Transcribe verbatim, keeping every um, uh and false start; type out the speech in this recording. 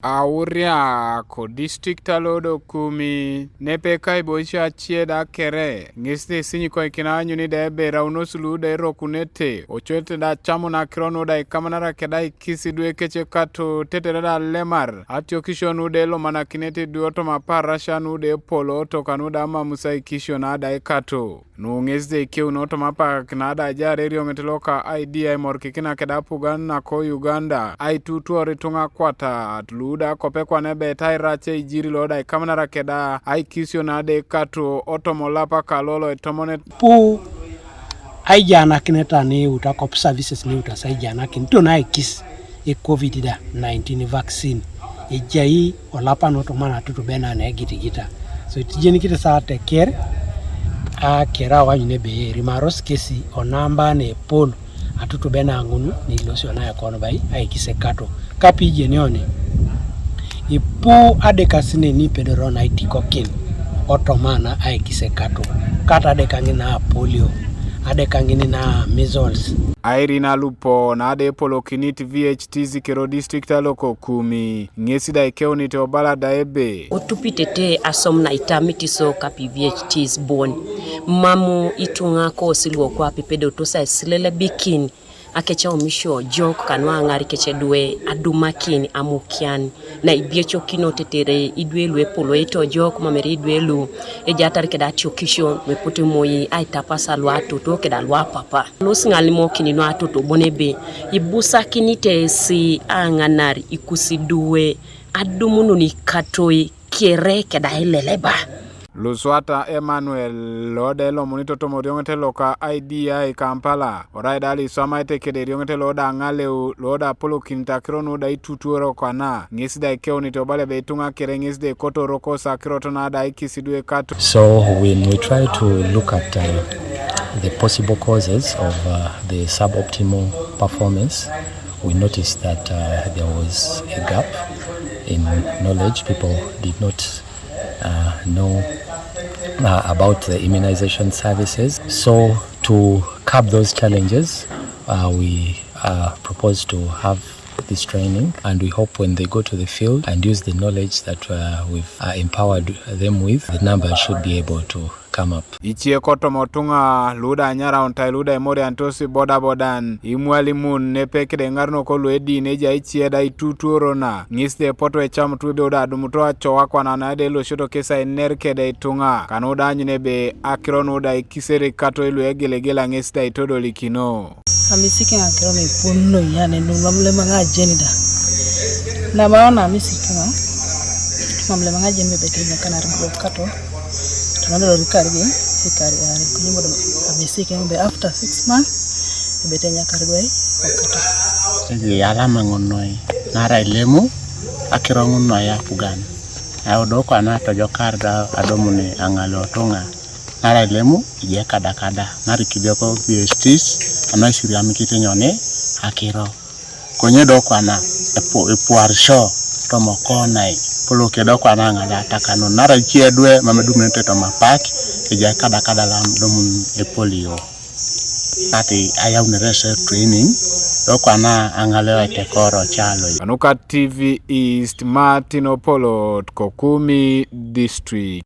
Auria ko district alo do Kumi nepe kaiboisio acie da kere ŋes de sinyikoikin aanyuni da ebe eraunos lu da erokunete ocoete da acamun akiro nu da ikamanara keda ikis idwe kece kato tetere da alemar atiokisio nu da elomanakinete idwe otoma apaarasia nu da epolo tokanu da amamusa ikisio na da ikato. Nu ŋes da ekeuno toma apak na da ajar erioŋet loka aidi aimorikikina keda apugan nako Uganda aitutuor ituŋa akwatat lu da kope kwana ebeit airac eijiri lo da ikamanara keda aikisio na da ekato otomolap aka lolo itomonet. Pu aijanakineta niuta kop services niuta sa aijanakin tona aikis e covid da nineteen vaccine ejai olapa notoman atutubena na egitigita. So itijenikite sa teker akera wanyun ebe erimaros kesi onamba na epol atutubena ŋun nilosio na ekon bai aikis ekato. Kapi ijeni oni ipu adekasineni ipedoro na itikokin otomana aikis ekato kata adekaŋin na polio adekaŋin na measles. Airin alupo na da epolokinit V H Ts kero district aloko Kumi ŋesi da ikeunit obala da ebe. Otupitete asom na itamit so kapi V H Ts bon. Mamu ituŋa kosi luokwape pedotos aisilelebikin akecaumisio ojok kanu aŋar kece dwe adumakin amukian na ibiecokino tetere idwe lu epoloete ojok mamere idwe lu ejatar keda atiokisio nuepote moi aitapasa luatoto keda luapapa. Los ŋalimokin nuatoto bon ebe ibusakinite esi aŋanar ikusidue adumunun ikatoi kere keda ileleba. Luswata Emmanuel lo da elomunit otomorioŋete loka I D I Kampala orai da aliswamaete kede erioŋete lo da aŋaleu lo da apolokinit akiro nu da itutuoro kwana ŋes da ikeunit obala ebe ituŋa kere ŋes da ekotorokos akirot na da ikisidu ekato. So when we try to look at uh, the possible causes of uh, the suboptimal performance, we noticed that uh, there was a gap in knowledge. People did not uh, know uh, about the immunization services. So to curb those challenges, uh, we uh, propose to have this training, and we hope when they go to the field and use the knowledge that uh, we've uh, empowered them with, the numbers should be able to come up. Icie kotoma otuŋa lu da anyaraunitai lu da imorianitos ibodabodan, imwalimun nepe kede iŋarenok lu edi neja icie da itutuoro na ŋes da epoto ecamutu ebe da adumuto acoa kwana na da elosito kes ainer kede ituŋa kanu da anyun ebe akiro nu da ikisere kato lu egelegela ŋes da itodolikino. Amisiki ŋakiro na iponunoi yani nu mam lema ŋa ajeni da. Nama ona amisiki ŋa mam lema ŋa ajeni bebete nyakanar mbo kato. Tonodol rikari ge rikari are kunyi modo amisiki ŋa be after six months bebete nyakar dwai okato. Egi alama ŋonoi nara ilemu akiro ŋonoi apugan. Audo kwana tojokar da adomuni aŋali otuŋa. Nara ilemu ije kadakada nari kidioko P H Ts anu aisiriamikit nyoni akiro. Konye do kwana epu- epuarisio tomokonai poloke do kwana aŋaja atakanun nara icie dwe mam edumunete tomapak ije kadakada lam domun epolio. Ati ayaunere se training do kwana aŋaleo etekoro calo. Kanuka T V East, Martin Opolot, Kokumi District.